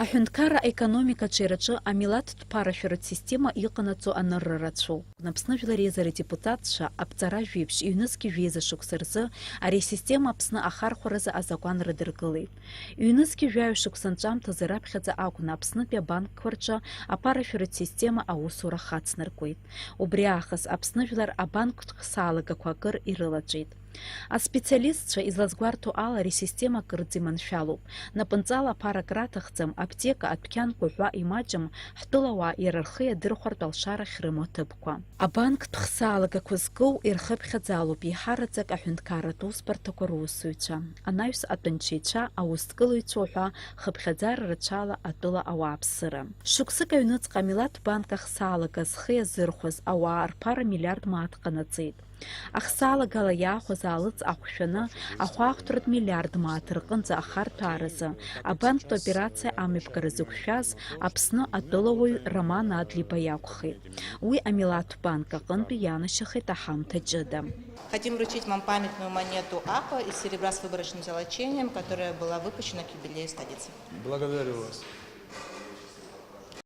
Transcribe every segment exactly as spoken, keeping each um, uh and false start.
Аҳәынҭқарра аекономикаҿиараҿы амилаҭтә ԥарашәаратә система иҟанаҵо анырра рацәоуп. Аԥсны Жәлар Реизара адепутатцәа аԥҵара жәиԥшь ҩнызқьи жәеиза шықәса рзы ари асистема Аԥсны ахархәаразы азакәан рыдыркылеит. Ҩнызқьи жәаҩа шықәса анҵәамҭазы раԥхьаӡа акәны Аԥснытәи абанкқәа рҿы аԥарашәаратә система аусура хацнаркуеит. Убри аахыс Аԥсны Жәлар абанктә хсаалагақәа акыр ирылаҵәеит. Аспециалистцәа излазгәарҭо ала, ари система акырӡа иманшәалоуп. Напынҵала аԥара краҭахӡам, аԥҭека, адәқьанқәа ҳәа имаҷым, ҳтәылауаа иара рхы иадырхәартә алшара ахьрымоу аҭыԥқәа. Абанктә хсаалагақәа зкыу ирхыԥхьаӡалоуп еиҳараӡак аҳәынҭқарратә усбарҭақәа русзуҩцәа, анаҩс атәанчеицәа, аусҭгылаҩцәа уҳәа хыԥхьаӡара рацәала атәыла ауааԥсыра. Шықәсык аҩныҵҟа амилаҭ банк ахсаалага зхы иазырхәаз ауаа рԥара миллиард мааҭ ҟанаҵеит. Ахсаалагала иаахәаз аалыҵ ахәшәаны, ахәаахәҭратә миллиард мааҭ рҟынӡа ахарҭәааразы абанктә операциа амҩаԥгара зықәшәаз Аԥсны атәылауаҩ Роман Адлеиба иакәхеит. Уи амилаҭ банк аҟынтәи ианашьахеит аҳамҭа ҷыда. Хотим вручить вам памятную монету Аква из серебра с выборочным золочением, которая была выпущена к юбилею столицы. Благодарю вас.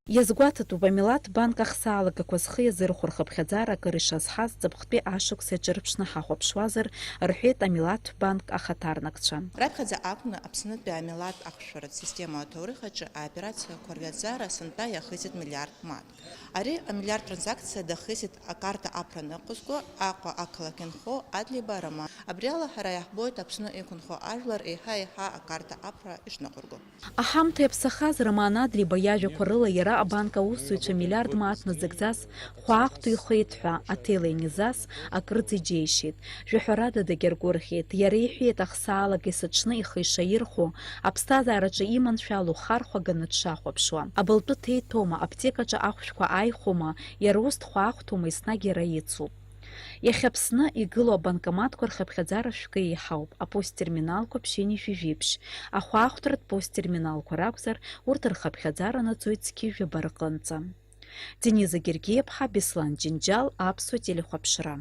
Иазгәаҭатәуп, амилаҭ банк ахсаалагақәа зхы иазырхәо рхыԥхьаӡара акыр ишазҳаз ҵыԥхтәи ашықәс иаҿырԥшны ҳахәаԥшуазар, рҳәеит амилаҭ банк ахаҭарнакцәа. Раԥхьаӡа акәны Аԥснытәи амилаҭ ахәшәаратә система аҭоурых аҿы аоперациақәа рҩаӡара сынтәа иахысит миллиард мааҭ. Ари амиллиард транзакциа дахысит акарта аԥра ныҟәызго Аҟәа ақалақь инхо Адлеиба Роман. Абри ала ҳара иаҳбоит Аԥсны иқәынхо ажәлар еиҳа-еиҳа акарта аԥра ишныҟәырго. Аҳамҭа иаԥсахаз Роман Адлеиба иажәақәа рыла, иара абанк аусзуҩцәа миллиард мааҭ назыгӡаз хәаахәҭы ихеит ҳәа аҭел ианизас, акырӡа иџьеишьеит. Жәаҳәарада дагьаргәырӷьеит. Иара иҳәеит, ахсаалага есыҽны ихы ишаирхәо, аԥсҭазаараҿы иманшәало хархәаганы дшахәаԥшуа. Абылтәы ҭеиҭома, аԥҭекаҿы ахәшәқәа ааихәома, иара ус дхәаахәҭоума, еснагь иара ицуп. Иахьа Аԥсны игылоу абанкоматқәа рхыԥхьаӡара шәкы еиҳауп, апосттерминалқәа ԥшьынҩажәи жәиԥшь, ахәаахәҭратә посттерминалқәа ракәзар, урҭ рхыԥхьаӡара наӡоит зқьи жәаба рҟынӡа. Дениза Гергиаԥҳа, Беслан Џьынџьал, Аԥсуа телехәаԥшра.